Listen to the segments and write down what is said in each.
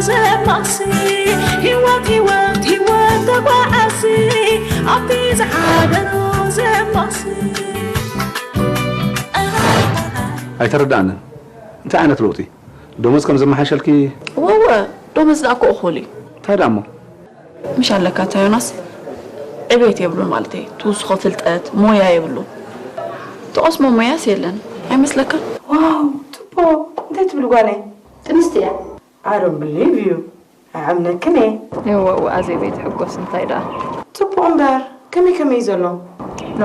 ዘማሲ ህይወት ህይወት ህይወት ተጓዓሲ ኣብቲ ዝሓደሮ ዘማሲ ኣይተረዳእንን። እንታይ ዓይነት ለውጢ? ደሞዝ ከም ዘመሓሸልኪ? እወ እወ፣ ደሞዝ ደኣ እኮ እኹል እዩ። እንታይ ደኣ እሞ? ምሽ ኣለካ ኣታ ዮናስ፣ ዕቤት የብሉን ማለተይ፣ ትውስኾ ፍልጠት፣ ሞያ የብሉን። ትቐስሞ ሞያስ የለን ኣይመስለካን? ዋው ጽቡቕ፣ እንታይ ትብል ጓለይ? ጥንስቲ እያ። I don't believe you። ኣይኣምነክን እየ። እወ እወ ኣዜበይ ትሕጎስ እንታይ ደኣ። ጽቡቕ እምበር ከመይ ከመይ እዩ ዘሎ? ኖ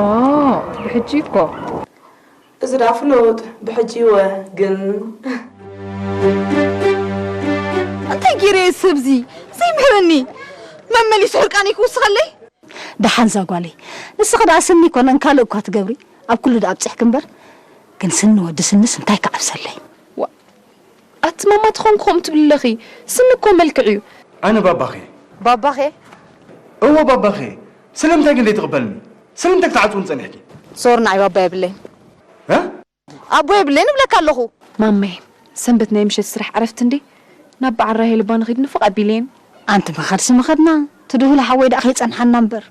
ብሕጂ እኮ። እዚ ደኣ ፍሉጥ ብሕጂ እወ ግን። እንታይ ገይረ እየ ሰብዚ ዘይምህረኒ መመሊሱ ሕርቃነይ ክውስኸለይ? ደሓን እዛ ጓለይ ንስኺ ደኣ ስኒ ኣይኮነን ካልእ እኳ ትገብሪ ኣብ ኩሉ ደኣ ኣብፂሕኪ እምበር ግን ስኒ ወዲ ስንስ እንታይ ክዓብሰለይ። ኣቲ ማማ ተኾንኩ ከምኡ ትብሊ ኣለኺ ስኒ እኮ መልክዕ እዩ። ኣነ ባባኺ እየ። ባባኺ እየ። እወ ባባኺ እየ። ስለምንታይ ግን ዘይትቕበልኒ? ስለምንታይ ክትዓጽውኒ ጸኒሕኪ? ሶሪ ንዓይ ባባ የብለይን። እ? ኣቦ የብለይን እብለካ ኣለኹ። ማመይ ሰንበት ናይ ምሸት ስራሕ ዕረፍቲ እንዴ ናብ በዓል ራሄል እባ ንኺድ ንፉቕ ኣቢለየን። ኣንቲ ምኻድሲ ምኸድና ትድውል ሓወይ ደኣ ከይጸንሓና እምበር።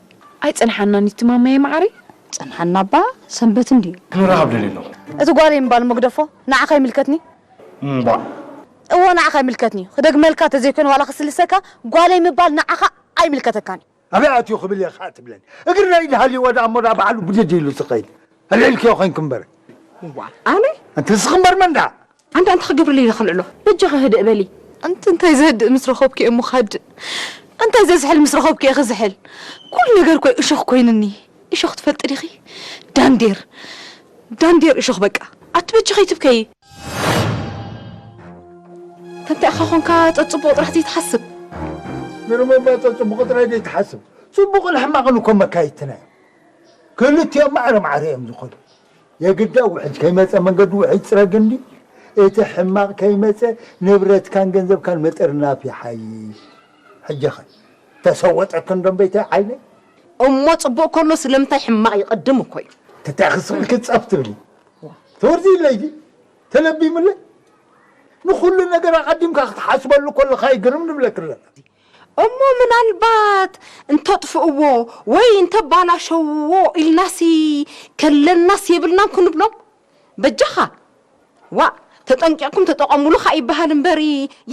ኣይጸንሓናን እዩ እቲ ማመየ መዓረይ። ጸንሓና እባ ሰንበት እንድዩ። ክንራኸብ ደልየ ኣለኹ። እቲ ጓለይ ምባል እሞ ግደፎ ንዓኻ ይምልከትኒ። እምቧእ። እወ ንዓኻ ይምልከትኒ እዩ። ክደግመልካ ተዘይኮይኑ ዋላ ክስልሰካ ጓለይ ምባል ንዓኻ ኣይምልከተካን እዩ። ኣበይ ኣትዩ ክብል እየ ከዓ ትብለኒ። እግሪ ናይ ኢድ ሃልይዎ ደኣ እሞ ደኣ ባዕሉ ብድድ ኢሉ ዝኸይድ። ኣልዒልክዮ ኮይንኪ እምበር። እዋእ ኣነ? ኣንቲ ንስኺ እምበር መን ደኣ? ኣንታ እንታይ ክገብረለይ ኢለ ከልዕሎ? በጃኺ ህድእ በሊ። ኣንቲ እንታይ ዘህድእ ምስ ረኸብኪ እየ እሞ ክሃድእ። እንታይ ዘዝሕል ምስ ረኸብኪ እየ ክዝሕል። ኩሉ ነገር እኮ እሾኽ ኮይኑኒ። እሾኽ ትፈልጢ ዲኺ? ዳንዴር። ዳንዴር እሾኽ በቃ። ኣቲ በጃኺ ኣይትብከዪ። ተንቲኣኻ ኾንካ ጸጽቡቕ ጥራሕ ዘይትሓስብ። ግርም እባ ጸጽቡቕ ጥራይ ዘይትሓስብ። ጽቡቕን ሕማቕን እኮ መካይድትና እዮም። ክልቲኦም ማዕረ ማዕረ እዮም ዝኾኑ። የግዳ ውሕጅ ከይመጸ መንገዱ ውሕጅ ጽረግ እንዲ እቲ ሕማቕ ከይመጸ ንብረትካን ገንዘብካን ምጥርናፍ ይሓይሽ። ሕጂ ኸ ተሰወጠክን ዶ እምበይተይ ዓይነይ? እሞ ጽቡቕ ከሎ ስለምንታይ ሕማቕ ይቕድም እኮ እዩ። ተታይ ክስቕልኪ ጸፍ ትብሊ። ትወርዲ ኢለይ ድዩ ተለቢምለይ? ንኹሉ ነገር ኣቐዲምካ ክትሓስበሉ ከለኻ እዩ ግርም ንብለኪ ኣለና። እሞ ምናልባት እንተጥፍእዎ ወይ እንተባላሸውዎ ኢልናሲ ከለናስ የብልናን ክንብሎም? በጃኻ ዋእ ተጠንቂቕኩም ተጠቐሙሉ ከኣ ይበሃል እምበሪ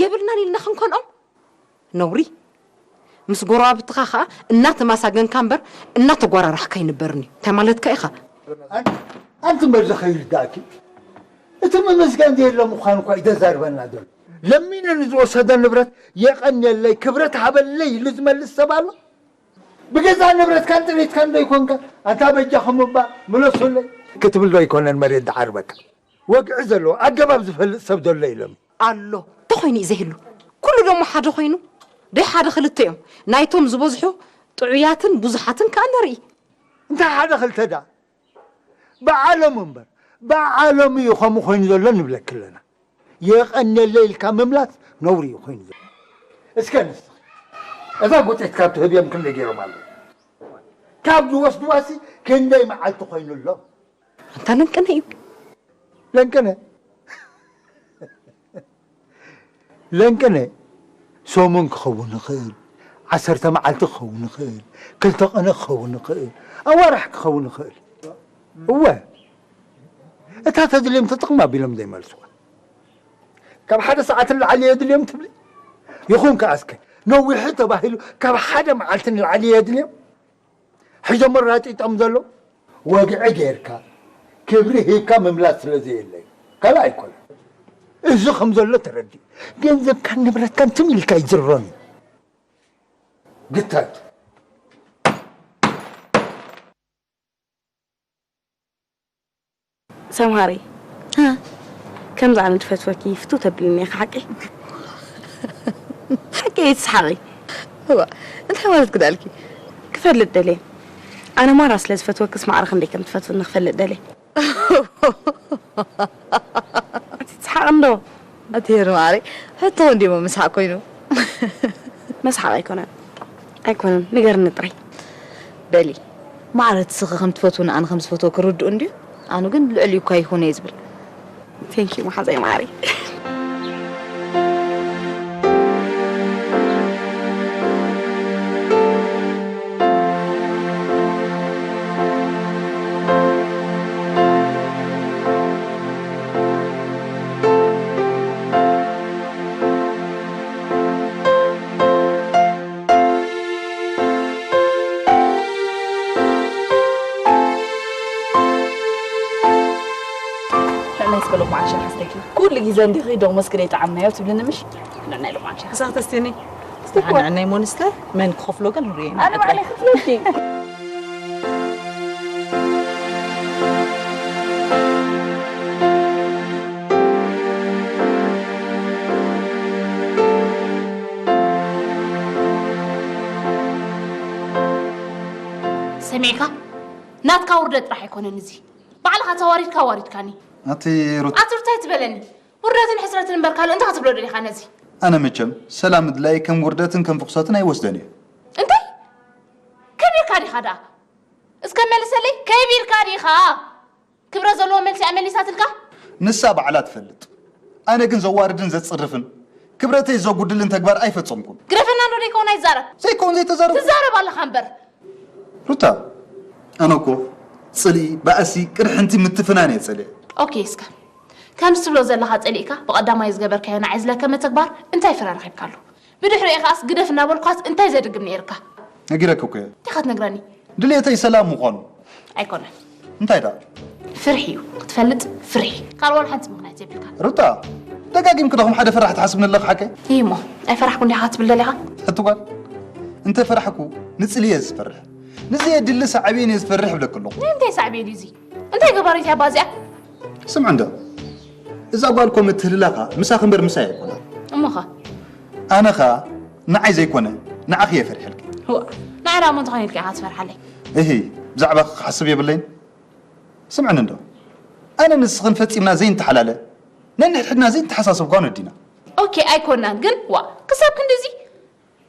የብልናን ኢልና ክንከልኦም? ነውሪ። ምስ ጎረባብትኻ ኸኣ እናተማሳገንካ እምበር እናተጓራራሕካ ኣይንበርን እዩ። እንታይ ማለትካ ኢኻ? ኣንቲ እምበር እዚ ከይርዳእኪ እቲ ምምስጋን ዘየለ ምዃኑ እኳ እዩ ዘዛርበና ዘሎ። ለሚኑ ንዝወሰዶ ንብረት የቐንየለይ ክብረት ሃበለይ ኢሉ ዝመልስ ሰብ ኣሎ? ብገዛእ ንብረትካን ጥሪትካን ዶ ኣይኮንካ ኣንታ በጃኹም እባ ምለሱለይ ክትብል ዶ ኣይኮነን መሬት ዝዓርበካ? ወግዒ ዘለዎ ኣገባብ ዝፈልጥ ሰብ ዘሎ ኢሎም። ኣሎ እንተኾይኑ እዩ ዘይህሉ። ኩሉ ደሞ ሓደ ኾይኑ ደይ ሓደ ክልተ እዮም። ናይቶም ዝበዝሑ ጥዑያትን ብዙሓትን ከኣ ንርኢ። እንታይ ሓደ ክልተ ደኣ? ብዓለሙ እምበር ብዓለሙ እዩ ከምኡ ኮይኑ ዘሎ ንብለኪ ኣለና። የቐንየለይ ኢልካ ምምላስ ነውሪ እዩ ኮይኑ ዘሎ። እስከ ንስኺ እዛ ጉጢት ካብ ትህብዮም ክንደይ ገይሮም ኣለዉ? ካብ ዝወስድዋሲ ክንደይ መዓልቲ ኮይኑሎም? ኣንታ ለንቅነ እዩ። ለንቅነ ለንቅነ ሰሙን ክኸውን ይኽእል፣ ዓሰርተ መዓልቲ ክኸውን ይኽእል፣ ክልተ ቐነ ክኸውን ይኽእል፣ ኣዋርሕ ክኸውን ይኽእል። እወ እታ ተድልዮም ተጠቕማ ቢሎም ዘይመልስዋ ካብ ሓደ ሰዓት ንላዕሊ የድልዮም ትብሊ? ይኹን ከኣ እስከ ነዊሑ ተባሂሉ ካብ ሓደ መዓልቲ ንላዕሊ የድልዮም? ሕዞም ኣራጢጦም ዘለዉ ወግዒ ጌርካ ክብሪ ሂብካ ምምላስ ስለ ዘየለ እዩ። ካልእ ኣይኮነን። እዚ ከም ዘሎ ተረዲኡ ገንዘብካን ንብረትካን ትም ኢልካ ይዝረም እዩ። ግታት። ሰምሃሪ፣ ከምዚ ኣነ ዝፈትወኪ ፍትው ተብልኒ ኢኺ ሓቂ? ሓቂ እየ ትስሓቂ። እዋ እንታይ ማለት ክዳልኪ? ክፈልጥ ደልየ። ኣነ ማራ ስለ ዝፈትወክስ ማዕረ ክንደይ ከም ትፈትውኒ ክፈልጥ ደልየ። ትስሓቂ እንዶ? ኣቲ ሄሪ ማዕረይ ሕቶ እንዲሞ ምስሓቅ ኮይኑ። መስሓቅ ኣይኮነን ኣይኮነን ንገርኒ ጥራይ። በሊ ማዕረ እቲ ስኺ ከም ትፈትውኒ ኣነ ከም ዝፈትወኪ ርዱእ እንድዩ። ኣነ ግን ልዕሊኡ እኳ ይኹን እየ ዝብል። Thank you መሓዛይ ማዕረይ። ዘንዲኺ ደሞዝ ክደይ ጠዓምናዮ ትብልኒ ምሽ? ንዕናይ ሎማንሻ። ክሳዕ ተስቲኒ። ንዕናይ ሞንስተር መን ክኸፍሎ ግን ንርእዮ ኢና። ኣነ ባዕለይ ክፍለኪ። ሰሚዕካ? ናትካ ውርደት ጥራሕ ኣይኮነን እዚ። ባዕልኻ ተዋሪድካ ኣዋሪድካኒ። ኣቲ ሩታ። ኣቲ ሩታ ኣይትበለኒ። ውርደትን ሕስረትን እምበር ካልእ እንታይ ክትብሎ ደሊኻ ነዚ? ኣነ መቸም ሰላም ምድላይ ከም ውርደትን ከም ፍኹሳትን ኣይወስደን እየ። እንታይ? ከቢርካ ዲኻ ደኣ? እስከ መልሰለይ፣ ከቢርካ ዲኻ? ክብረት ዘለዎ መልሲ እያ መሊሳትልካ? ንሳ ባዕላ ትፈልጥ። ኣነ ግን ዘዋርድን ዘጽርፍን ክብረተይ ዘጉድልን ተግባር ኣይፈጸምኩን። ግደፈና እንዶ ደይከውን ኣይዛረብ። ዘይከውን ዘይተዛረብ። ትዛረብ ኣለኻ እምበር። ሩታ፣ ኣነ እኮ ጽልኢ፣ ባእሲ፣ ቅርሕንቲ፣ ምትፍናን እየ ጸሊኤ። ኦኬ፣ እስከ ከምዚ ትብሎ ዘለኻ ጸሊእካ ብቐዳማይ ዝገበርካዮ ንዓይ ዝለከመ ተግባር እንታይ ፍረ ረኺብካሉ? ብድሕሪኡ ከኣስ ግደፍ እናበልኳስ እንታይ ዘድግም ነይርካ? ነጊረኪ እኮ እየ። እንታይ ኢኻ ትነግረኒ? ድሌተይ ሰላም ምዃኑ። ኣይኮነን። እንታይ ደኣ? ፍርሒ እዩ። ክትፈልጥ ፍርሒ። ካልእ ዋላ ሓንቲ ምኽንያት የብልካ። ሩታ፣ ደጋጊምኪ ዶ ከም ሓደ ፈራሕ ትሓስብኒ ኣለኺ ሓቀይ? እሞ፣ ኣይፈራሕኩ እንዲኻ ክትብል ደሊኻ? ትሕቲ ጓል፣ እንተ ፈራሕኩ ንጽልኢ እየ ዝፈርሕ። ንዘየድሊ ሳዕቤን እየ ዝፈርሕ እብለኪ ኣለኹ። ናይ እንታይ ሳዕቤን እዩ እዚ? እንታይ ገባሪት እያ ባዚኣ? ስምዒ እንዶ፣ እዛ ጓል እኮ ምትህልላኻ ምሳኺ እምበር ምሳይ ኣይኮነን። እሞኸ? ኣነ ኸኣ ንዓይ ዘይኮነ ንዓኺ እየ ፈሪሐልኪ። እዋ፣ ንዓይ ደኣ እሞ እንተኾነ ኢልካ ኢኻ ትፈርሓለይ። እሂ፣ ብዛዕባኺ ክሓስብ የብለይን። ስምዕኒ እንዶ፣ ኣነ ንስኽን ፈጺምና ዘይንተሓላለ፣ ነንሕድሕድና ዘይንተሓሳሰብ ጓኖት ዲና። ኦኬ፣ ኣይኮናን ግን፣ ዋ፣ ክሳብ ክንድዚ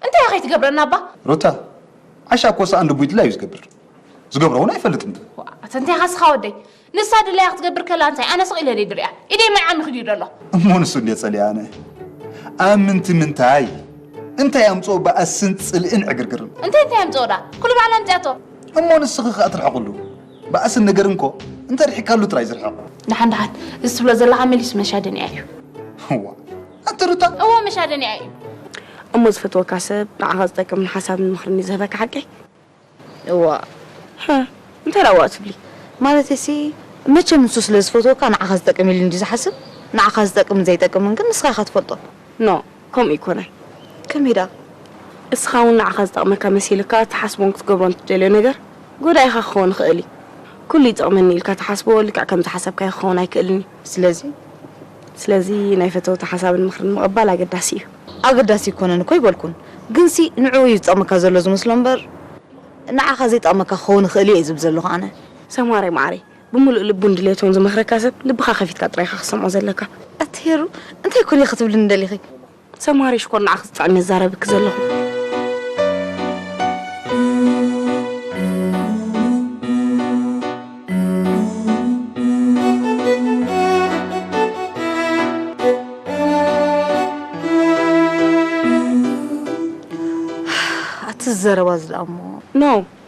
እንታይ ኢኻ ትገብረና እባ? ሩታ፣ ዓሻ እኮ ሰኣን ልቡ ይድላ እዩ ዝገብር። ዝገብሮ እውን ኣይፈልጥን። ዋ፣ ኣተ እንታይ ኢኻ ስኻ ወደይ? ንሳ ድላያ ክትገብር ከላ እንታይ ኣነ ስቕ ኢለ ድየ ድሪኣ? ኢደይ መዓም ይኽድ እዩ ዘሎ። እሞ ንሱ እንድየ ጸሊኣ ኣነ። ኣብ ምንቲ ምንታይ? እንታይ ኣምጽኦ ብኣስን ጽልእን ዕግርግርን? እንታይ እንታይ ኣምጽኦ ደኣ? ኩሉ ባዕላ ኣምጺኣቶ። እሞ ንስኺ ከኣ ትርሕቕሉ። ብኣስን ነገርን እኮ እንተ ርሒቅካሉ ጥራይ ዝርሕቕ። ደሓን ደሓን፣ እዚ ትብሎ ዘለኻ መሊሱ መሻደንያ እዩ። እዋ፣ ኣቲ ሩታ። እዎ መሻደንያ እዩ። እሞ ዝፈትወካ ሰብ ንዓኻ ዝጠቅም ሓሳብን ምኽርን እዩ ዝህበካ ሓቀይ? እዋ። ሃ፣ እንታይ ደኣ እዋ ትብሊ? ማለተይሲ፣ መቸም ንሱ ስለ ዝፈትወካ ንዓኻ ዝጠቅም ኢሉ እንድዩ ዝሓስብ፣ ንዓኻ ዝጠቅምን ዘይጠቅምን ግን ንስኻ ኢኻ ትፈልጦ። ኖ፣ ከምኡ ኣይኮነን። ከመይ ደኣ? እስኻ እውን ንዓኻ ዝጠቕመካ መሲሉካ ትሓስቦን ክትገብሮን ትደልዮ ነገር ጎዳኢኻ ክኸውን ይኽእል እዩ። ኩሉ ይጠቕመኒ ኢልካ ትሓስቦ ልክዕ ከም ዝሓሰብካዮ ክኸውን ኣይክእልን እዩ። ስለዚ? ስለዚ ናይ ፈተውቲ ሓሳብን ምኽርን ምቕባል ኣገዳሲ እዩ። ኣገዳሲ ኣይኮነን እኮ ኣይበልኩን። ግንሲ ንዕኡ እዩ ዝጠቕመካ ዘሎ ዝመስሎ እምበር ንዓኻ ዘይጠቕመካ ክኸውን ይኽእል እዩ እየ ዝብል ዘለኹ ኣነ። ሰማረይ መዓረይ፣ ብምሉእ ልቡን ድሌቱን ዝመኽረካ ሰብ ልብኻ ከፊትካ ጥራይ ኢኻ ክትሰምዖ ዘለካ። ኣቲ ሄሩ፣ እንታይ ኮን ኢኺ ክትብልኒ ደሊኺ? ሰማሪ ሽኮር ንዓኺ ዝጥዕም እየ ዝዛረበኪ ዘለኹ። ኣቲ ዘረባ እዚ ደኣ እሞ። ኖ፣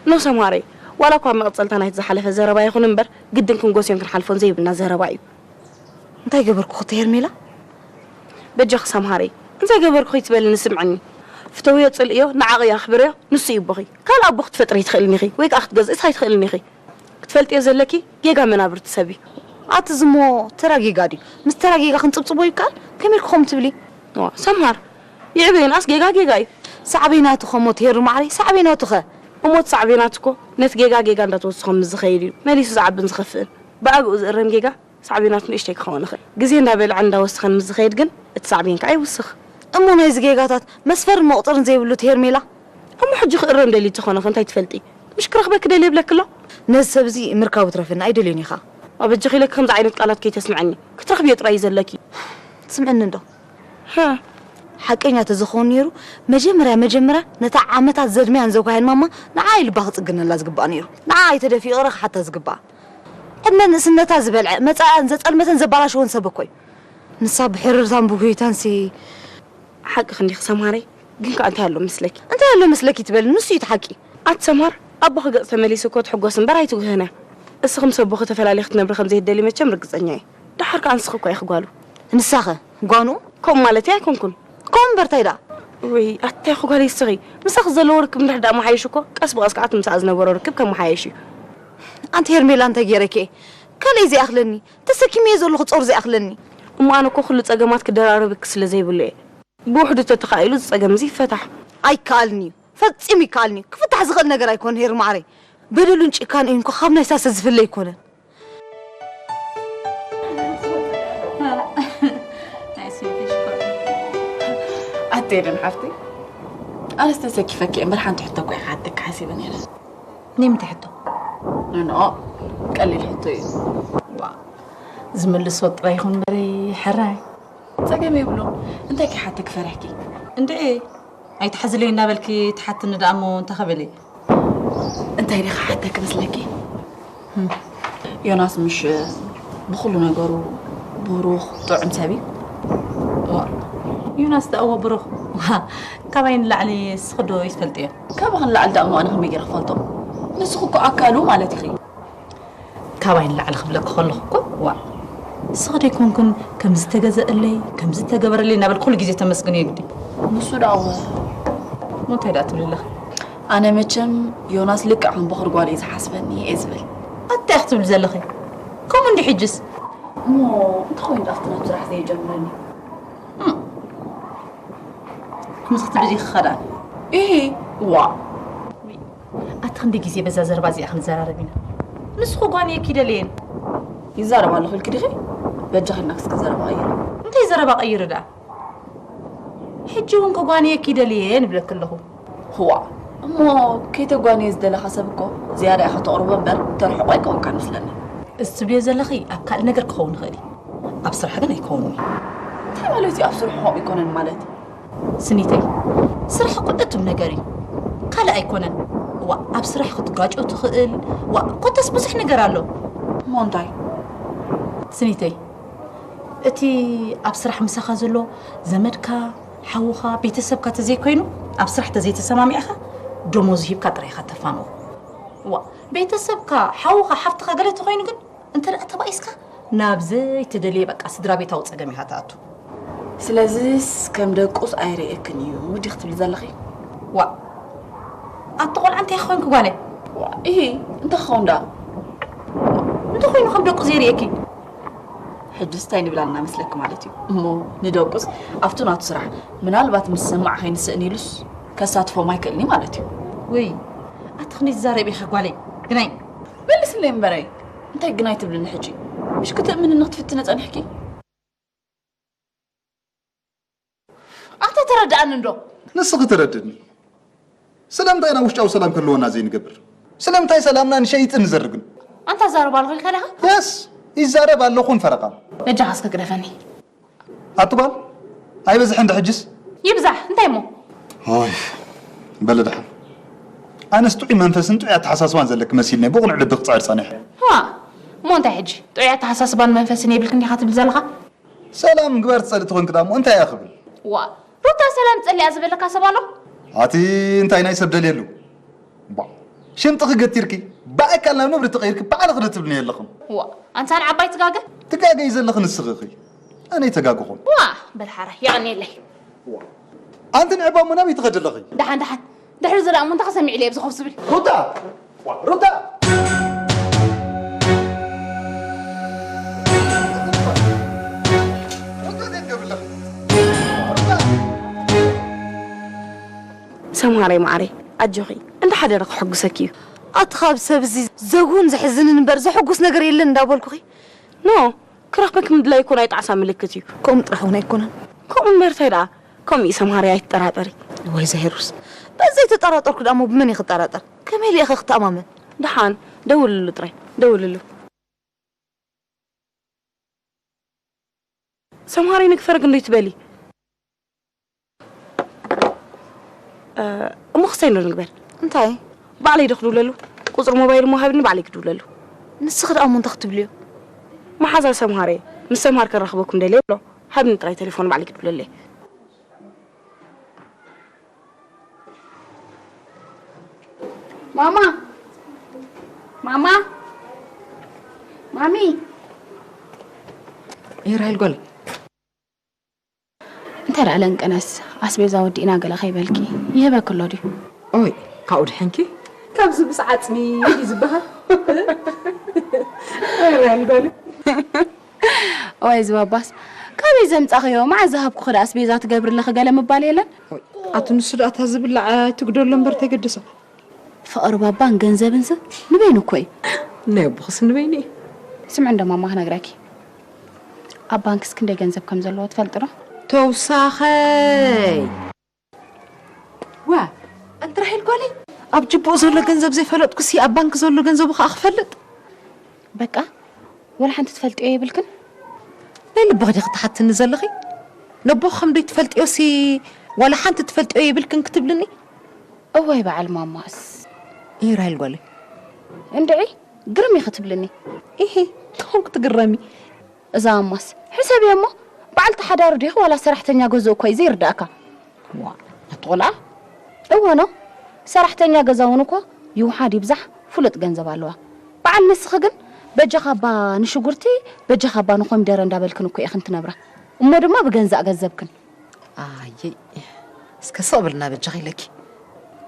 ኖ ሰማሪ፣ ዋላ እኳ መቐጸልታ ናይቲ ዝሓለፈ ዘረባ ይኹን እምበር፣ ግድን ክንጎስዮን ክንሓልፎን ዘይብልና ዘረባ እዩ። እንታይ ገበርኩ ክቲ ሄርሜላ? በጃኺ ሰምሃረይ፣ እንታይ ገበርኩ ከይትበልኒ ስምዕኒ። ፍተውዮ፣ ጽልእዮ፣ ንዓቕዮ፣ ኣኽብርዮ፣ ንሱ እዩ ኣቦኺ። ካልእ ኣቦ ክትፈጥሪ ኣይትኽእልን ኢኺ፣ ወይ ከኣ ክትገዝእስ ኣይትኽእልን ኢኺ። ክትፈልጥዮ ዘለኪ፣ ጌጋ መናብርቲ ሰብ እዩ። ኣቲ ዝሞ ተራ ጌጋ ድዩ? ምስ ተራ ጌጋ ክንጽብጽቦ ይከኣል? ከመይ ኢልኪ ከምኡ ትብሊ? ዋ፣ ሰምሃር፣ ይዕበየናስ ጌጋ ጌጋ እዩ። ሳዕቤናቱ ኸሞ ትሄሩ ማዕረይ፣ ሳዕቤናቱ ኸ? እሞ እቲ ሳዕቤናት እኮ ነቲ ጌጋ ጌጋ እንዳተወስኾ ምስ ዝኸይድ እዩ መሊሱ ዝዓብን ዝኸፍእን። ብኣግኡ ዝእረም ጌጋ ሳዕቤናቱ ንእሽተይ ክኸውን ይኽእል። ግዜ እንዳበልዐ እንዳወሰኸን ምስ ዝኸይድ ግን እቲ ሳዕቤን ከኣ ይውስኽ። እሞ ናይዚ ጌጋታት መስፈርን መቑጸርን ዘይብሉ እቲ ሄርሜላ? እሞ ሕጂ ክእረም ደልዩ ተኾነ ኸ እንታይ ትፈልጢ? ምሽ ክረኽበኪ ደልየ ይብለኪ ኣሎ። ነዚ ሰብ እዚ ምርካቡ ትረፍና ኣይደልዮን ኢኻ። ኣበጃኺ ኢለኪ ከምዚ ዓይነት ቃላት ከይተስምዐኒ። ክትረኽብዮ ጥራይ እዩ ዘለኪ። ትስምዕኒ እንዶ? ሃ። ሓቀኛ ተዝኸውን ነይሩ፣ መጀመርያ መጀመርያ ነታ ዓመታት ዘድመያን ዘጓህያን ማማ ንዓ እዩ ልባ ክጽግነላ ዝግባእ ነይሩ። ንዓ ኣይተደፊኡ ቅረ ክሓታ ዝግባእ። ዕድመ ንእስነታ ዝበልዐ፣ መጻኢኣን ዘጸልመተን ዘባላሸወን ሰብ እኮ እዩ። ንሳ ብሕርርታን ብጉህይታንሲ። ሓቅኺ እንዲኺ ሰምሃረይ፣ ግን ከኣ እንታይ ኣሎ መስለኪ? እንታይ ኣሎ መስለኪ ትበሊ? ንሱ እዩ እቲ ሓቂ። ኣቲ ሰምሃር፣ ኣቦኺ ገጽ ተመሊሱ እኮ ትሕጎስ እምበር ኣይትጉህን እያ። እስኺ ምስ ኣቦኺ ተፈላሊኺ ክትነብሪ ከም ዘይትደልዪ መቸም ርግጸኛ እየ። ደሓር ከኣ ንስኺ እኮ ኢኺ ጓሉ። ንሳኸ ጓንኡ? ከምኡ ማለተይ ኣይኮንኩን። ከምኡ እምበር ታይ ደኣ? ውይ፣ ኣታ ኢኺ ጓለይ እስኺ። ምሳኺ ዘለዎ ርክብ እንድሕር ደኣ መሓየሹ እኮ፣ ቀስ ብቐስ ከኣ እቲ ምሳኣ ዝነበሮ ርክብ ከመሓየሽ እዩ። ኣንቲ ሄርሜላ እንታይ ገይረኪ እየ? ካልኣይ ዘይኣኽለኒ፣ ተሰኪመዮ ዘለኹ ጾር ዘይኣኽለኒ። እሞ ኣነ እኮ ኩሉ ጸገማት ክደራረብኪ ስለ ዘይብሉ እየ። ብውሕዱ ተተኻኢሉ እዚ ጸገም እዚ ይፈታሕ። ኣይከኣልን እዩ። ፈጺሙ ይከኣልን እዩ። ክፍታሕ ዝኽእል ነገር ኣይኮን ሄሪ ማዕረይ። በደሉን ጭካንኡን እኮ ካብ ናይ ሳሰ ዝፍለ ኣይኮነን። ኣቴ ኤደን ሓፍተይ፣ ኣነስ ተሰኪፈኪ እምበር ሓንቲ ሕቶ እኮ እየ ክሓተኪ ሓሲበ ነይረ። ንምንታይ ሕቶ? ንንኦ ቀሊል ሕቶ እዩ። ዋ፣ ዝምልሶ ጥራይ ይኹን እምበሪ ሕራይ። ጸገም የብሉን። እንታይ ክሓተኪ ፈሪሕኪ? እንድዒ ኣይትሓዝለይ እናበልኪ ትሓትኒ ደኣ እሞ እንታይ ክብል እየ? እንታይ ዲኻ ሓተኪ መስለኪ? ዮናስ ምሽ ብኹሉ ነገሩ ብሩኽ ጥዑም ሰብ እዩ። ዮናስ ደኣ እወ ብሩኽ፣ ካባይ ንላዕሊ ንስኺ ዶ ይትፈልጥዮ? ካባኺ ንላዕሊ ደኣ እሞ ኣነ ከመይ ገይረ ክፈልጦ? ንስኺ እኮ ኣካሉ ማለት ኢኺ። ካባይ ንላዕሊ ክብለኪ ከለኹ እኮ ዋእ፣ ንስኺ ደይኮንክን ከምዚ ተገዘአለይ ከምዚ ተገበረለይ እናበልኪ ኩሉ ግዜ ተመስግንዮ ግዲ። ንሱ ደኣ እወ። እሞ እንታይ ደኣ ትብሊ ኣለኺ? ኣነ መቸም ዮናስ ልክዕ ከም በኹሪ ጓል እዩ ዝሓስበኒ እየ ዝብል። ኣታ ኢኺ ትብሊ ዘለኺ? ከምኡ እንዲ ሕጅስ? እሞ እንተኾይኑ ደኣ ኣብቲ ናብ ስራሕ ዘይጀምረኒ? ምስ ክትብሊ ክኸዳ። ኢሂ፣ ዋ። ኣቲ ክንደይ ግዜ በዛ ዘረባ እዚኣ ክንዘራረብ ኢና። ንስኹ ጓንየኪ ደልየን። ይዛረብ ኣለኹ ኢልኪ ዲኺ? በጃኺ ኢልና ክስኪ ዘረባ ቀይሪ። እንታይ ዘረባ ቀይሪ ደኣ? ሕጂ እውን ክጓንየኪ ደልየ ንብለኪ ኣለኹ። ህዋ፣ እሞ ከይተጓንየ ዝደለኻ ሰብ እኮ ዝያዳ ኢኻ ተቕርቦ እምበር ተርሕቆ ኣይከውንካን መስለኒ። እዚ ትብልዮ ዘለኺ ኣብ ካልእ ነገር ክኸውን ይኽእል እዩ፣ ኣብ ስራሕ ግን ኣይከውንን እዩ። እንታይ ማለት እዩ ኣብ ስርሑ ከምኡ ኣይኮነን ማለት? ስኒተይ፣ ስራሕ እኮ እቱም ነገር እዩ፣ ካልእ ኣይኮነን። ዋ፣ ኣብ ስራሕ ክትጋጮ ትኽእል። ዋ፣ ኮተስ ብዙሕ ነገር ኣሎ። እሞ እንታይ? ስኒተይ፣ እቲ ኣብ ስራሕ ምሳኻ ዘሎ ዘመድካ፣ ሓውኻ፣ ቤተሰብካ ተዘይኮይኑ፣ ኣብ ስራሕ ተዘይተሰማሚዕኻ ደሞዙ ሂብካ ጥራይ ኢኻ ተፋንዎ። ዋ፣ ቤተሰብካ፣ ሓውኻ፣ ሓፍትኻ ገለ ተኾይኑ ግን እንተ ደኣ ተባኢስካ ናብ ዘይተደልየ በቃ ስድራ ቤታዊ ጸገም ኢኻ ትኣቱ። ስለዚስ ከም ደቁስ ኣይርእየክን እዩ ዲኺ ትብሊ ዘለኺ? ዋእ ኣቲ ቆልዓ እንታይ ክኾንኪ ጓለይ? ዋእ ኢሂ እንታይ ክኸውን ደኣ? እንተኾይኑ ከም ደቁ ዘይርእየኪ? ሕጅስ እንታይ ንብል ኣለና መስለኪ ማለት እዩ? እሞ ንደቁስ ኣብቲ ናቱ ስራሕ ምናልባት ምስ ሰማዕ ከይንስእን ኢሉስ ከሳትፎም ኣይክእልን እዩ ማለት እዩ። ውይ ኣቲ ክንደይ ትዛረቢ ኢኺ ጓለይ ግናይ። መልስለይ እምበረይ እንታይ ግናይ ትብልኒ ሕጂ? ምሽ ክትእምንኒ ክትፍትኒ ጸኒሕኪ? ኣታ ተረድኣኒ እንዶ። ንስኺ ተረድእኒ። ስለምንታይ ኢና ውሽጣዊ ሰላም ክህልወና ዘይንገብር? ስለምንታይ ሰላምና ንሸይጥን ንዘርግን? ኣንታ ዛረብ ኣለኹ ኢልካ ዲኻ? የስ ይዛረብ ኣለኹን ፈረቓ። በጃኻ እስከ ግደፈኒ። ኣቲ ጓል ኣይበዝሐ እንዶ ሕጅስ? ይብዛሕ እንታይ እሞ? ኦይ በሊ ደሓን። ኣነስ ጥዑይ መንፈስን ጥዑይ ኣተሓሳስባን ዘለኪ መሲልኒ ብቕኑዕ ልቢ ክፅዕር ፀኒሐ። እዋ እሞ እንታይ ሕጂ ጥዑይ ኣተሓሳስባን መንፈስን የብልክን ዲኻ ትብል ዘለኻ? ሰላም ምግባር ትጸሊ ተኾንኪ ደኣ እሞ እንታይ እያ ክብል? ዋእ ሩታ ሰላም ትጸሊ እያ ዝበለካ ሰብ ኣሎ? ኣቲ እንታይ ናይ ሰብ ደልየሉ? እባ ሽምጥኺ ገቲርኪ ብኣካል ናብ ነብሪ ተቐይርኪ ባዕልኺ ዶ ትብልኒ የለኽን? ዋእ ኣንታ ንዓባይ ትጋገ? ትጋገዪ ዘለኺ ንስኺ ኢኺ። ኣነ ኣይተጋገኹን። ዋእ በል ሓራይ የቐንየለይ። ኣንቲ ንዕባ እሞ ናበይ ትኸዲ ኣለኺ? ደሓን ደሓን ድሕሪ እዚ ደኣ እሞ እንታይ ከሰሚዕለይ ኣብዚ ኮፍ ዝብል? ሩታ! ሩታ! ሰምሃረይ መዓረይ ኣጆኺ እንዳ ሓደረ ክሕጉሰኪ እዩ። ኣቲ ካብ ሰብ እዚ ዘጉህን ዘሕዝንን እምበር ዘሕጉስ ነገር የለን እንዳበልኩኺ። ኖ ክረኽበኪ ምድላይ እኮ ናይ ጣዕሳ ምልክት እዩ። ከምኡ ጥራሕ እውን ኣይኮነን። ከምኡ እምበር እንታይ ደኣ? ከምኡ እዩ ሰምሃረይ ኣይትጠራጠሪ። ወይ ዘሄሩስ በዚ ዘይተጠራጠርኩ ደኣ እሞ ብመን እየ ክጠራጠር? ከመይ ኢለ እየ ኸ ክተኣማመን? ደሓን ደውልሉ ጥራይ ደውልሉ። ሰምሃረይ ንክፈር ግን ዶ ይትበሊ? እሞ ክሰይ ዶ ንግበር? እንታይ? ባዕለይ ዶ ክድውለሉ? ቁፅሪ ሞባይል እሞ ሃብኒ ባዕለይ ክድውለሉ። ንስኺ ደኣ እሞ እንታይ ክትብልዮ? መሓዛ ሰምሃረይ ምስ ሰምሃር ከራኽበኩም ደልየ ኣሎ። ሃብኒ ጥራይ ቴሌፎን ባዕለይ ክድውለለይ። ማማ ማማ ማሚ ይራይል ጎል እንታይ ደኣ ለንቀነስ ኣስቤዛ ወዲእና ገለ ከይበልኪ ይህበኪ ኣሎ ድዩ? ኦይ ካብኡ ድሕንኪ ካብዚ ምስ ዓፅሚ እዩ ዝበሃል። ይራይል ጎል ወይ ዝባባስ ካበይ ዘምጻኽዮ? መዓዝ ዝሃብኩኺ ደኣ ኣስቤዛ ትገብሪ ኣለኺ ገለ ምባል የለን? ኣቲ ንሱ ደኣ እታ ዝብላዕ ኣይትጉደሎ እምበር ተገድሳ። ፍቕሪ ባባን ገንዘብንስ ንበይኑ እኮ እዩ። ናይ ኣቦኽስ ንበይኑ እዩ። ስምዒ እንዶ ማማ ክነግረኪ። ኣብ ባንክስ ክንደይ ገንዘብ ከም ዘለዎ ትፈልጢ ዶ? ተውሳኸይ። ዋ፣ ኣንቲ ራሄል ጓለይ፣ ኣብ ጅቡኡ ዘሎ ገንዘብ ዘይፈለጥኩሲ ኣብ ባንክ ዘሎ ገንዘቡ ከኣ ክፈልጥ? በቃ፣ ወላ ሓንቲ ትፈልጥዮ የብልክን? ናይ ልብኺ ዲኺ ትሓትኒ ዘለኺ? ነቦኺ ከም ደይትፈልጥዮሲ ዋላ ሓንቲ ትፈልጥዮ የብልክን ክትብልኒ? እዋይ በዓል ማማስ። እይ ራሄል ጓለይ። እንድዒ፣ ግርም ኢኺ ትብልኒ። ኢሂ፣ እንታይ ክትግረሚ? እዛ ማማስ፣ ሕሰብዮ እሞ፣ በዓልቲ ሓዳሩ ዲኺ ዋላ ሰራሕተኛ ገዝኡ እኮ እዩ ዘይርዳእካ። ዋ፣ ኣቲ ቆልዓ። እወ ኖ፣ ሰራሕተኛ ገዛ እውን እኮ ይውሓድ ይብዛሕ ፍሉጥ ገንዘብ ኣለዋ። በዓል ንስኺ ግን በጃኻ እባ ንሽጉርቲ፣ በጃኻ እባ ንኮሚደረ እንዳበልክን እኮ ኢኽን ትነብራ። እሞ ድማ ብገንዛእ ገንዘብክን። ኣየይ፣ እስከ ስቕ በልና በጃኺ ኢለኪ።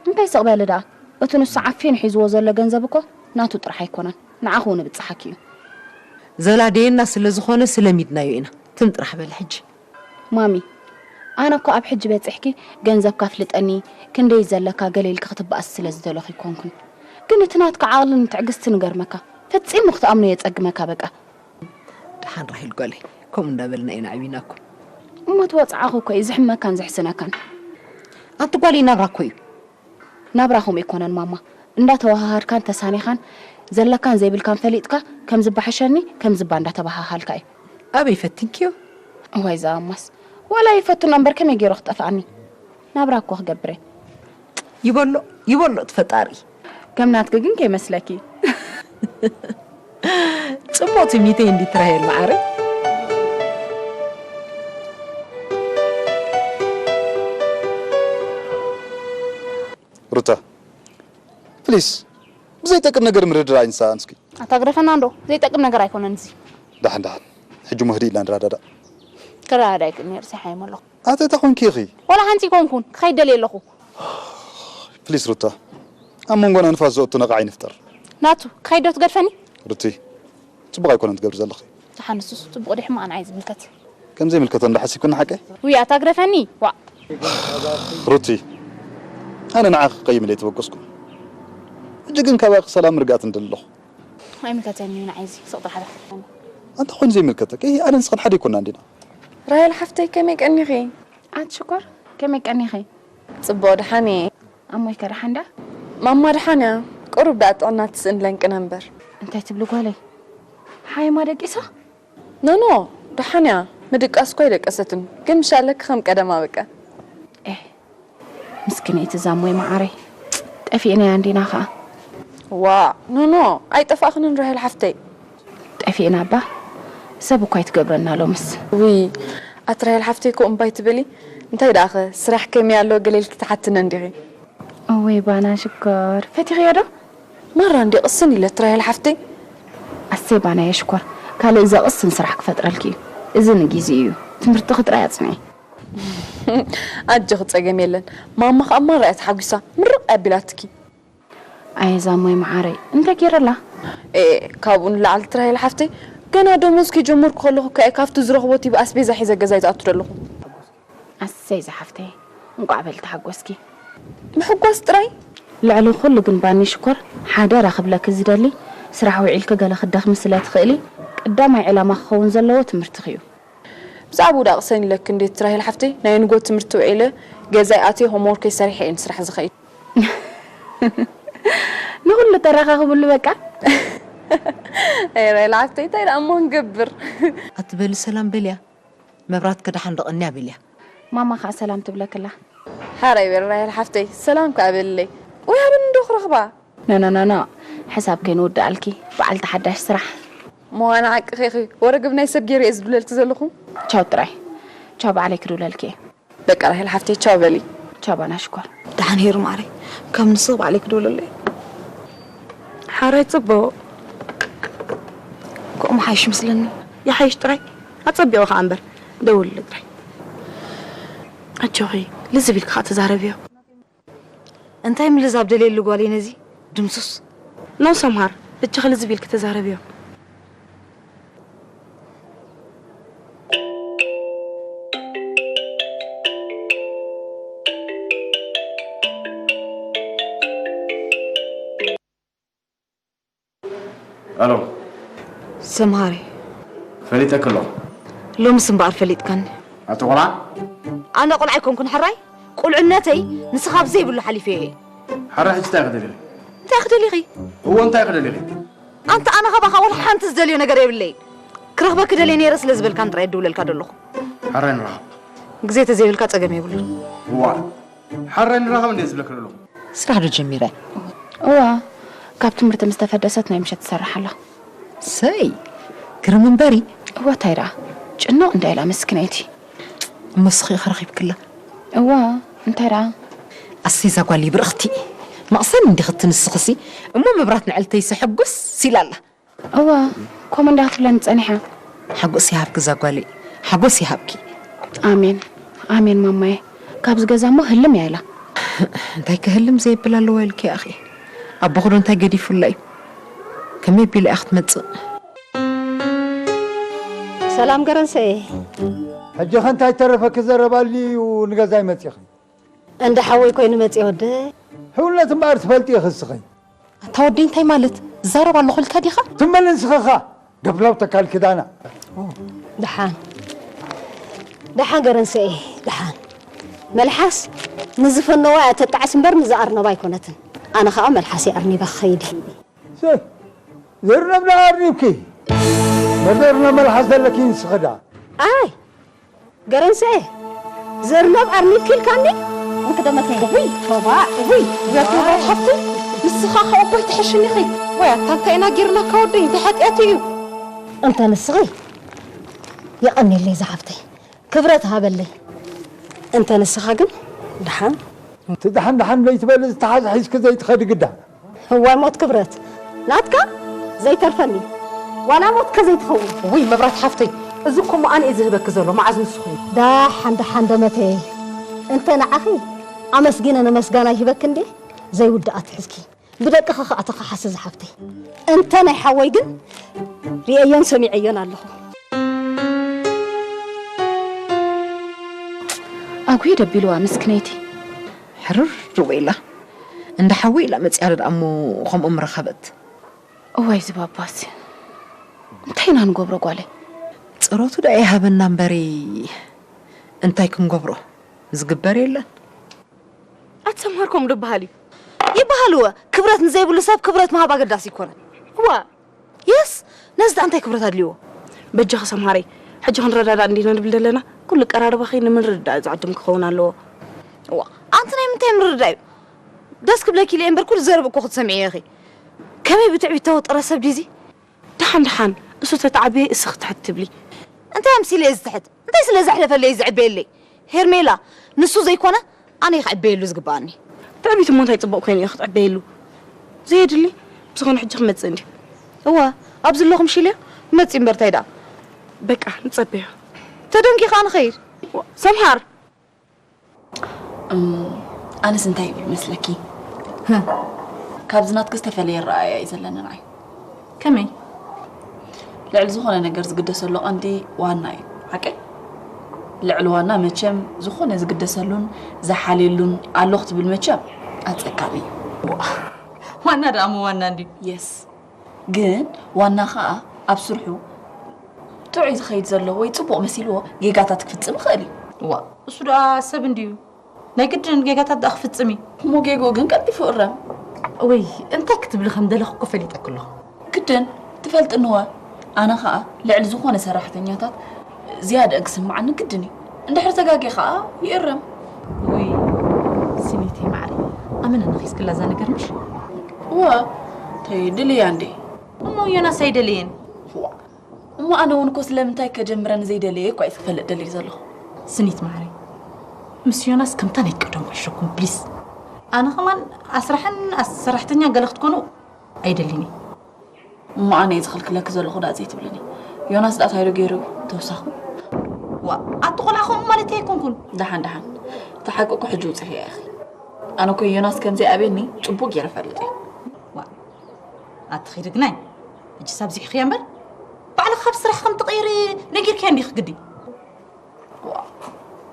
እንታይ ስቕ በሊ ደኣ? እቲ ንሱ ዓፊኑ ሒዝዎ ዘሎ ገንዘብ እኮ ናቱ ጥራሕ ኣይኮነን፣ ንዓኺ እውን ይብጽሓኪ እዩ። ዘላደየና ስለ ዝኾነስ ለሚድናዮ ኢና። ትም ጥራሕ በሊ ሕጂ። ማሚ፣ ኣነ እኮ ኣብ ሕጂ በጺሕኪ ገንዘብኪ ኣፍልጠኒ፣ ክንደይ ዘለካ ገለ ኢልኪ ክትበኣስ ስለ ዝደለኹ ኣይኮንኩን። ግን እቲ ናትካ ዓቕልን ትዕግስትን ይገርመካ። ፈጺሙ ክትኣምኖ የጸግመካ በቃ። ደሓን ራሄል ጓለይ፣ ከምኡ እንዳበልና ኢና ዓቢናኩም። እሞ እቲ ወጽዓኹ እኮ እዩ ዝሕመካን ዘሕስነካን። ኣንቲ ጓለይ ናብራ እኮ እዩ። ናብራ ከምኡ ኣይኮነን ማማ። እንዳተወሃሃድካን ተሳኒኻን ዘለካን ዘይብልካን ፈሊጥካ ከም ዝባሕሸኒ ከም ዝባ እንዳተባሃሃልካ እዩ። ኣበይ ፈቲንክዮ? እዋይ እዛ ኣማስ። ዋላ ይፈቱና እምበር ከመይ ገይሩ ክጠፍኣኒ? ናብራ እኮ ክገብር እየ። ይበሎ፣ ይበሎ እቲ ፈጣሪ። ከም ናትኪ ግን ከይመስለኪ። ጽቡቕ ትምኒተይ እንዲ ትራሄል መዓረይ። ሩታ፣ ፕሊስ፣ ብዘይጠቅም ነገር ምርድር ኣይንሰኣን እስኪ። ኣታ ግደፈና እንዶ፣ ዘይጠቅም ነገር ኣይኮነን እዚ። ደሓን፣ ደሓን። ሕጂ እሞ ህድእ ኢልና ንረዳዳእ። ክረዳዳእ ኣይክእልን እየ፣ ርሲሐ እየ መለኹ። ኣተ እንታይ ኮንኪ ኢኺ? ዋላ ሓንቲ ኣይኮንኩን፣ ክኸይድ ደልየ ኣለኹ። ፕሊስ ሩታ፣ ኣብ መንጎና ንፋስ ዘእቱ ነቓዕ ኣይንፍጠር። ናቱ፣ ክኸይድ ዶ ትገድፈኒ? ሩቲ፣ ጽቡቕ ኣይኮነን ትገብሪ ዘለኺ። ደሓን ንሱስ ጽቡቕ ድዩ ሕማቕ ንዓይ ዝምልከት። ከም ዘይምልከቶ እንዳ ሓሲብኩ ንሓቀይ? ውይ፣ ኣታ ግደፈኒ። ዋእ። ሩቲ፣ ኣነ ንዓኺ ክቀይም ኢለ ኣይተበገስኩን። ሕጂ ግን ካባኺ ሰላም ርግኣት እንደሊ ኣለኹ። ኣይምልከተኒ እዩ ንዓይ እዚ ስቕ ጥራሕ። ኣንታ ኮይኑ ዘይምልከተኪ፣ ኣነ ንስኽን ሓደ ኣይኮና እንዲና። ራሄል ሓፍተይ፣ ከመይ ቀኒኺ? ኣቲ ሽኮር፣ ከመይ ቀኒኺ? ጽቡቕ፣ ደሓን እየ። ኣሞይ ከ ደሓን ዳ? ማማ ደሓን እያ። ቁሩብ ደኣ ጥዕና ትስእን ለንቅነ እምበር። እንታይ ትብሊ ጓለይ? ሓይማ ደቂሳ? ኖ፣ ኖ፣ ደሓን እያ። ምድቃስ እኮ ኣይደቀሰትን፣ ግን ምሻለኪ ከም ቀደማ በቃ። ኤህ፣ ምስኪነይቲ እዛ እሞይ መዓረይ። ጠፊእናያ እንዲና ኸኣ። ዋእ፣ ኖ፣ ኖ፣ ኣይጠፋእኽንን ራሄል ሓፍተይ። ጠፊእና እባ፣ ሰብ እኳ ኣይትገብረና ሎምስ። ውይ፣ ኣቲ ራሄል ሓፍተይ እኮ እምባይ ትበሊ። እንታይ ደኣኸ፣ ስራሕ ከመይ ኣሎ ገለ ኢልኪ ትሓትነ እንዲኺ። እወይ ባና ሽኮር፣ ፈቲኽዮ ዶ? ማራ እንዲ ቅስን ኢለት ራሄል ሓፍተይ። ኣሰይ ባናየ ሽኮር፣ ካልእ ዘቕስን ስራሕ ክፈጥረልኪ እዩ። እዚ ንጊዜኡ እዩ። ትምህርትኺ ጥራይ ኣጽንዒ። ኣጆኺ ጸገም የለን። ማማ ኸኣ ማራ እያ ተሓጒሳ። ምርቕ ኣቢላትኪ። ኣየ ዛሞይ መዓረይ፣ እንታይ ገይረላ? ኤ፣ ካብኡ ንላዕሊ እቲ ራሄል ሓፍተይ፣ ገና ደሞዝ ከይጀመርኩ ከለኹ እኮ እየ ካብቲ ዝረኽቦ ቲብ ኣስቤዛ ሒዘ ገዛይ ዝኣቱ ዘለኹ። ኣሰይ ዝሓፍተይ፣ እንቋዕ በሊ ተሓጎስኪ። ምሕጓስ ጥራይ? ልዕሊ ኩሉ ግን ባኒ ሽኮር፣ ሓደራ ክብለኪ ዝደሊ፣ ስራሕ ውዒልኪ ገለ ክትደኽሚ ስለ ትኽእሊ፣ ቀዳማይ ዕላማ ክኸውን ዘለዎ ትምህርትኺ እዩ። ብዛዕባኡ ደኣ ቅሰን ኢለኪ እንዴ እቲ ራሄል ሓፍተይ፣ ናይ ንጎ ትምህርቲ ውዒለ፣ ገዛይ ኣትየ ሆምወርከይ ሰሪሐ እየ ንስራሕ ዝኸይድ። ንኹሉ ተራኻኽብሉ በቃ። ኣይ ራሄል ሓፍተይ፣ እንታይ ደኣ እሞ ክንገብር? ኣቲ በሊ ሰላም በልያ። መብራትኪ ደሓን ዶ ቀንያ በልያ። ማማ ኸኣ ሰላም ትብለክላ። ሓራይ በሊ ራሄል ሓፍተይ፣ ሰላም ከኣ በልለይ። ወይ ሃብኒ እንዶ ክረኽባ። ኖ፣ ኖ፣ ኖ፣ ኖ። ሕሳብ ከይንውድኣልኪ፣ በዓልቲ ሓዳሽ ስራሕ። መዋና ዓቅኺ ኢኺ፣ ወረ ግብ ናይ ሰብ ገይረ እየ ዝብለልኪ ዘለኹ። ቻው ጥራይ። ቻው፣ ባዕለይ ክድውለልኪ እየ። በቃ ራሄል ሓፍተይ፣ ቻው በሊ። ቻው ባና ሽኮር። ደሓን ሄሩ ማዕረይ፣ ከም ንስኺ ባዕለይ ክድውለሉ እየ። ሓራይ ጽቡቕ። ከምኡ ሓይሽ ምስለኒ። ይሓይሽ ጥራይ። ኣጸቢቑ ኸኣ እምበር፣ ደውልሉ ጥራይ። ኣጆኺ፣ ልዝብ ኢልኪ ኸኣ ተዛረብዮ። እንታይ ምልዛብ ደልየሉ ጓለይ ነዚ ድምሱስ? ኖ ሰምሃር፣ እጅኺ ልዝብ ኢልኪ ተዛረብዮ። ኣሎ። ሰምሃሪ። ፈሊጠኪ ኣለኹ። ሎምስ እምበኣር ፈሊጥካኒ። ኣቲ ቆልዓ። ኣነ ቆልዓ ኣይኮንኩን ሕራይ። ቁልዕነተይ ንስኻ ብዘይብሉ ሓሊፈ እየ። ሓራይ ሕጂ እንታይ ክደልኺ? እንታይ ክደሊኺ? እዎ እንታይ ክደልኺ? ኣንተ ኣነ ካባኻ ወላ ሓንቲ ዝደልዮ ነገር የብለይን። ክረኽበኪ ደልየ ነይረ ስለ ዝበልካን ጥራይ እድውለልካ ደለኹ። ሓራይ ንራኸብ። ግዜ ተዘይብልካ ጸገም የብሉን። እዋ ሓራይ ንራኸብ እንደ ዝብለኪ ደለኹ። ስራሕ ዶ ጀሚረ? እዋ ካብ ትምህርቲ ምስ ተፈደሰት ናይ ምሸት ትሰርሕ ኣላ። ሰይ ግርም እምበሪ። እዋ ታይ ደኣ ጭኖ እንዳ ኢላ መስክነይቲ። እሞ ስኺ ኢኺ ረኺብክላ። እዋ እንታይ ደኣ ኣሰይ እዛ ጓለይ ብርኽቲ መቕሰን እንዲኺ ትንስኽሲ። እሞ መብራት ንዕልተይሲ ሕጉስ ኢላ ኣላ። እዋ ከምኡ እንዳ ክትብለኒ ጸኒሓ። ሓጎስ ይሃብኪ እዛ ጓለይ። ሓጎስ ይሃብኪ። ኣሜን ኣሜን ማማየ። ካብዚ ገዛ እሞ ህልም እያ ኢላ። እንታይ ክህልም ዘየብል ኣለዋ ኢልኪ ኣኺ? ኣቦኺ ዶ እንታይ ገዲፉላ እዩ? ከመይ ኣቢላ እያ ክትመጽእ? ሰላም ገረንሰየ። ሕጂ ኸ እንታይ ተረፈኪ ዘረባ ኣልዩ ንገዛይ መጺኺ? እንዳ ሓወይ ኮይኑ መጽየ ወደይ። ሕውነት እምበኣር ትፈልጢ ኢኺ እስኺ። ኣታ ወደይ እንታይ ማለት? እዛረብ ኣለኹ ኢልካ ዲኻ? ትም በሊ ንስኺ ኸኣ ገብላው ተካል ክዳና። ደሓን ደሓን ገረንሰኤ ደሓን። መልሓስ ንዝፈነዋ እያ ተጣዕስ እምበር ንዝኣርነባ ኣይኮነትን። ኣነ ኸኣ መልሓሰይ ኣርኒበ ክኸይድ እየ። ሰይ፣ ዘርነብ ደኣ ኣርኒብኪ። መዘርነብ መልሓስ ዘለኪ ንስኺ ደኣ። ኣይ ገረንሰኤ፣ ዘርነብ ኣርኒብኪ ኢልካኒ? እንክደመተይ። እውይ፣ ቶባዕ። እውይ፣ ዘርነብ ሓፍቲ፣ ንስኻ ካብ ኣቦይ ትሕሽኒ ኢኺ። ወይ ኣታ እንታይ ኢና ጌርናካ ወደይ፣ እንታይ ሓጢኣት እዩ? እንተ ንስኺ፣ የቐንየለይ ዝሓፍተይ። ክብረት ሃበለይ። እንተ ንስኻ ግን፣ ደሓን። እቲ ደሓን ደሓን ዘይትበሊ ዝተሓዝ ሒዝኪ ዘይትኸዲ ግዳ። እዋይ ሞት ክብረት ናትካ ዘይተርፈኒ ዋላ ሞትካ ዘይትኸውን። ውይ መብራት ሓፍተይ እዚ እኮ እሞ ኣነ እየ ዝህበኪ ዘሎ መዓዝ ንሱ ኮይኑ። ዳሓን ዳሓን ደመተይ እንተ ንዓኺ ኣመስጊነ ነመስጋና ይህበኪ እንዴ ዘይውዳእ ኣትሒዝኪ ብደቅኺ ከዓ ተኸሓሲ ዝሓፍተይ እንተ ናይ ሓወይ ግን ርእየዮን ሰሚዐዮን ኣለኹ። ኣጉሂ ደቢልዋ ምስክነይቲ። ሕርር ርወ ኢላ እንዳ ሓወይ ኢላ መፅያ ደኣ እሞ ከምኦም ረኸበት። እዋይ ዝባባስ እንታይ ኢና ንገብሮ ጓለይ? ፀሮቱ ደኣ ይሃበና እምበሪ እንታይ ክንገብሮ ዝግበር የለን። ኣትሰምሃር ከምኡ ዶ በሃል እዩ? ይበሃል እወ ክብረት ንዘይብሉ ሰብ ክብረት ምሃብ ኣገዳሲ ኣይኮነን። እዋ የስ ነዚ ደኣ እንታይ ክብረት ኣድልይዎ? በጃኺ ሰምሃረይ ሕጂ ክንረዳዳእ እንዲና ንብል ዘለና ኩሉ ቀራርባኺ ንምርድዳእ ዝዕድም ክኸውን ኣለዎ። እዋ ኣንቲ ናይ ምንታይ ምርድዳእ እዩ? ደስ ክብለኪ ኢለ እምበር ኩሉ ዘረብ እኮ ክትሰምዒ ኢኺ። ከመይ ብትዕቢት ተወጠረ ሰብ ድዚ? ደሓን ደሓን እሱ ተተዓበየ እስኺ ትሕት ትብሊ። እንታይ ኣምሲለ እየ ዝትሕት? እንታይ ስለ ዘሕለፈለይ እዩ ዝዕበየለይ? ሄርሜላ ንሱ ዘይኮነ ኣነ እየ ክዕበየሉ ዝግበኣኒ። ትዕቢት እሞ እንታይ ፅቡቕ ኮይኑ እዩ ክትዕበየሉ? ዘየድሊ ብዝኾነ ሕጂ ክመፅእ እንድዩ። እወ ኣብዚ ኣለኹ ምሽ ኢለዮ ክመፅእ እምበር እንታይ ደኣ? በቃ ንፀበዮ። ተደንጊኻ ንኸይድ። ሰምሃር ኣነስ እንታይ ይብል መስለኪ? ካብዚ ናትኪ ዝተፈለየ ኣረኣእያ እዩ ዘለኒ ንዓይ። ከመይ? ልዕሊ ዝኾነ ነገር ዝግደሰሉ ቀንዲ ዋና እዩ። ሓቀይ? ልዕሊ ዋና መቸም ዝኾነ ዝግደሰሉን ዝሓልየሉን ኣሎ ክትብል መቸም ኣጸጋሚ እዩ። ዋና ደኣ እሞ ዋና እንድዩ። የስ ግን ዋና ኸኣ ኣብ ስርሑ ጥዑይ ዝኸይድ ዘሎ ወይ ጽቡቕ መሲልዎ ጌጋታት ክፍጽም ይኽእል እዩ። ዋእ እሱ ደኣ ሰብ እንድዩ ናይ ግድን ጌጋታት ደኣ ክፍጽም እዩ። እሞ ጌግኡ ግን ቀልጢፉ እረም። እውይ እንታይ ክትብሊ ከም ደለኹ እኮ ፈሊጠኪ ኣለኹ። ግድን ትፈልጥንወ ኣነ ኸኣ ልዕሊ ዝኾነ ሰራሕተኛታት ዝያድአ ክስምዓኒ ግድን እዩ። እንድሕር ተጋግየ ኸኣ ይእረም። ውይ ስኒተይ ማዕረይ ኣመና ነኺስክላ እዛ ነገር ምሽ? እወ ተይ ድልያ እንዴ። እሞ ዮናስ ኣይደለየን። እሞ ኣነ እውን እኮ ስለምንታይ ከጀምረኒ ዘይደለየ እኳ እየ ክፈልጥ ደልየ ዘለኹ። ስኒት ማዕረይ ምስ ዮናስ ከምታ ናይ ቀደም ኩሕሸኩም ፕሊስ። ኣነ ከማን ኣስራሕን ሰራሕተኛ ገለ ክትኮኑ ኣይደልን እየ። እሞ ኣነ እየ ዝኽልክለኪ ዘለኹ ደኣ ዘይትብልኒ። ዮናስ ደኣ እንታይ ዶ ገይሩ እዩ ተውሳኹ? ዋእ ኣቲ ቆልዓ ከምኡ ማለተይ ኣይኮንኩን። ደሓን ደሓን እቲ ሓቂ እኮ ሕጂ ውፅኢኺ ኢኺ። ኣነ እኮ ዮናስ ከምዘይኣብየኒ ፅቡቕ ገይረ እፈልጥ እየ። ዋእ ኣቲ ኺድግናይ ሕጂስ ኣብዚሕኽያ እምበር ባዕልኺ ካብ ስራሕ ከም ትቕይሪ ነጊርክያ እንዲኺ ግዲ።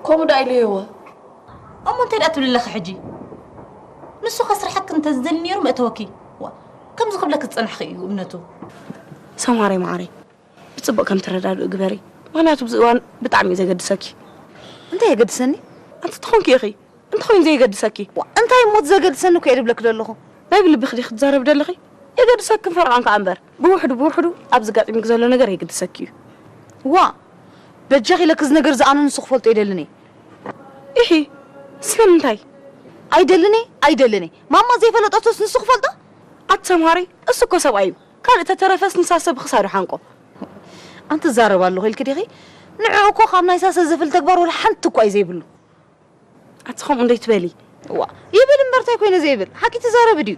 ከምኡ ደኣ ኢለዮ እወ። እሞ እንታይ ደኣ ትብሊ ኣለኺ ሕጂ? ንሱ ከስርሓኪ እንተዝደሊ ነይሩ መእተወኪ። ዋ፣ ከምዚ ክብለኪ ዝጸናሕኺ እዩ እምነቱ። ሰማረይ መዓረይ፣ ብጽቡቕ ከም ትረዳድኡ ግበሪ። ምኽንያቱ ብዚ እዋን ብጣዕሚ እዩ ዘገድሰኪ። እንታይ የገድሰኒ? ኣንቲ ትኾንኪ ኢኺ። እንተኾይኑ ዘየገድሰኪ። ዋ፣ እንታይ እሞት ዘገድሰኒ እኮ እየ ድብለኪ ዘለኹ። ናይ ብልብኺ ዲኺ ትዛረቢ ደለኺ? የገድሰክን ፈረቓን ከኣ እምበር። ብውሕዱ ብውሕዱ ኣብዚ ጋጢሙኪ ዘሎ ነገር የገድሰኪ እዩ። ዋ፣ በጃኺ ኢለኪ እዚ ነገር ዝኣነ ንሱ ክፈልጦ ኣይደልን እየ። ኢሒ፣ ስለምንታይ? ኣይደልን እየ፣ ኣይደልን እየ። ማማ ዘይፈለጠቶስ ንሱ ክፈልጦ? ኣቲ ሰምሃሪ፣ እሱ እኮ ሰብኣይ እዩ። ካልእ ተተረፈስ ንሳሰ ብኽሳዱ ሓንቆ። ኣንቲ ትዛረብ ኣለኹ ኢልኪ ዲኺ? ንዕኡ እኮ ካብ ናይ ሳሰ ዘፍሊ ተግባር ወላ ሓንቲ እኳ እዩ ዘይብሉ። ኣቲ ከምኡ እንዶ ይትበሊ። ዋ፣ ይብል እምበር እንታይ ኮይነ ዘይብል? ሓቂ ትዛረብ ድዩ?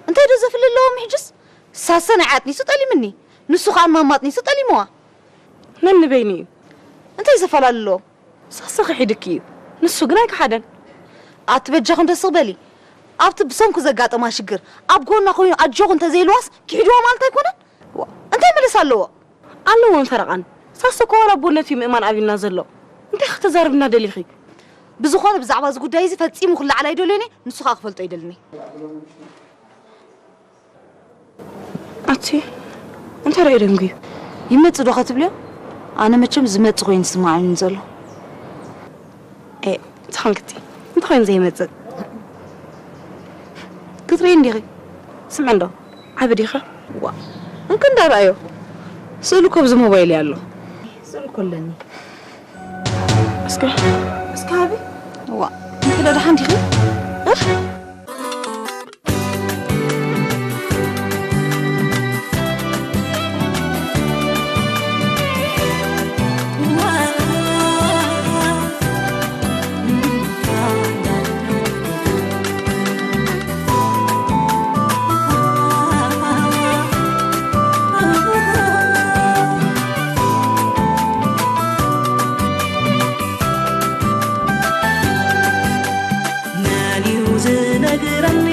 እንታይ ዶ ዘፍሊ ኣለዎም ሕጅስ? ሳሰ ንዓይ ኣጥኒሱ ጠሊምኒ። ንሱ ከኣ ንማማ ኣጥኒሱ ጠሊምዋ። ነንበይኑ እዩ። እንታይ ዘፈላለ ኣለዎም? ሳሰ ክሒድኪ እዩ። ንሱ ግን ኣይከሓደን። ኣቲ በጃኹም ደስ በሊ። ኣብቲ ብሰንኩ ዘጋጠማ ሽግር ኣብ ጎና ኮይኑ ኣጆኹ እንተዘይልዋስ ክሒድዋ ማለት ኣይኮነን? ዋ፣ እንታይ መልስ ኣለዎ? ኣለዎን ፈረቓን። ሳሰ እኮ ዋላ ኣቦነት እዩ ምእማን ኣብዩና ዘሎ። እንታይ ከተዛርብና ደሊኺ? ብዝኾነ ብዛዕባ እዚ ጉዳይ እዚ ፈጺሙ ክለዓል ኣይደልዮን እየ፣ ንሱ ኸኣ ክፈልጦ ኣይደልን እየ። ኣቲ እንታይ ደኣ ደንጉዩ? ይመጽእ ዶ ኸትብልዮ? ኣነ መቸም ዝመጽእ ኮይኑ ይስምዓኒ ዘሎ። ኤ፣ ተኸንክቲ እንታይ ኮይኑ ዘይመጽእ? ክትርኢ እንዲኺ። ስምዒ እንዶ፣ ዓቢ ዲኻ? ዋ፣ እንክ እንዳረኣዮ። ስእሉ እኮ ኣብዚ ሞባይል ኣሎ። ስእሉ እኮ ኣለኒ። እስከ፣ እስከ ሃቢ። ዋ፣ እንተ ደሓን ዲኺ? እህ? መን እዩ ዝነግረኒ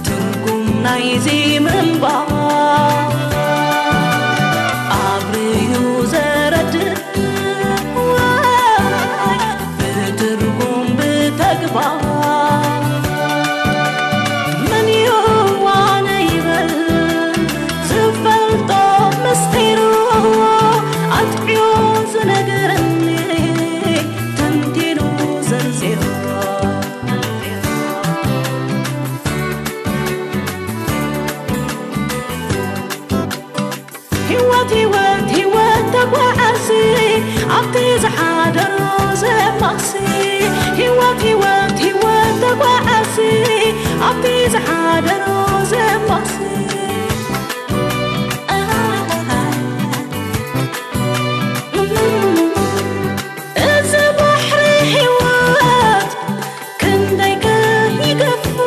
ትርጉም ናይዚ ምንባር? ኣብርዩ ዘረድእ ወይ ብትርጉም ብተግባር? መን እዩ ዋነ ይበል ዝፈልጦ ምስጢሩ ኣጥዕዮ ዝነግረኒ ተንቲኑ ዘርዚሩ? ህይወት ህይወት ህይወት ተጓዓዚ ኣብቲ ዝሓደሮ ዘማሲ። ህይወት ህይወት ህይወት ተጓዓዚ ኣብቲ ዝሓደሮ ዘማሲ። እዚ ባሕሪ ህይወት ክንደይ ከ ይገፍሕ፣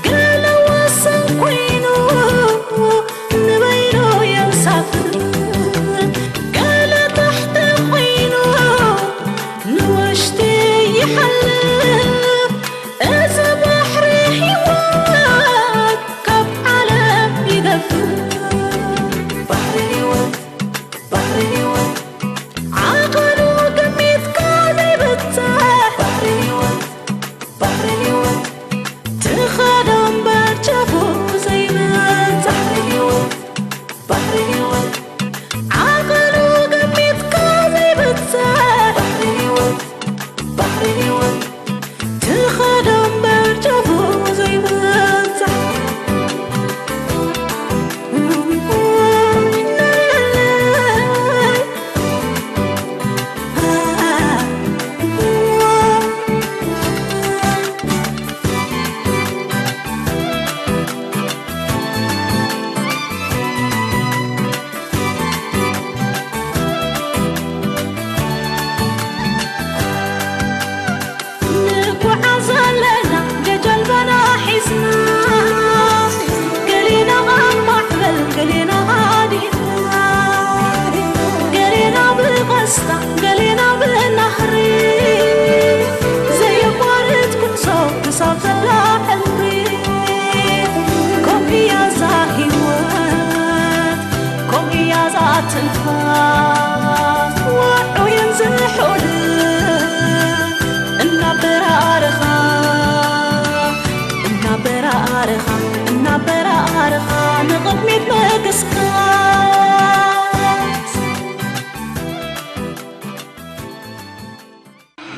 ገለ ወሰን ኮይኑ ንበይኑ የንሳፍፍ። ገለ ታሕቲ ኮይኑ ንውሽጢ ይሓልፍ። እዚ ባሕሪ ህይወት ካብ ዓለም ይገፍሕ። ባሕሪ ህይወት፣ ባሕሪ ህይወት፣ ዓቐኑ ግሚትካ ዘይብጻሕ። ባሕሪ ህይወት፣ ባሕሪ ህይወት፣ ትኸዶ እምበር ጫፉ ዘይበጽሕ። ባሕሪ ህይወት፣ ባሕሪ ህይወት፣ ዓቐኑ ግሚትካ ዘይብጻሕ። ባሕሪ ህይወት፣ ባሕሪ ህይወት፣ ትኸዶ እምበር ጫፉ ዘይበጽሕ። ንጓዓዝ ኣለና ጀልባና ሒዝና፣ ገሌና ኣብ ማዕበል ገሌና ሃዲና፣ ገሌና ብቐስታ ገሌና ብናህሪ፣ ዘየቋርጽ ጉዕዞ ክሳብ ዘላ ዕምሪ። ከምኡ እያ እዛ ህይወት፣ ከምኡ እያ እዛ ትንፋስ፣ ውዑይን ዝሑልን እናበራረኻ፣ እናበራረኻ።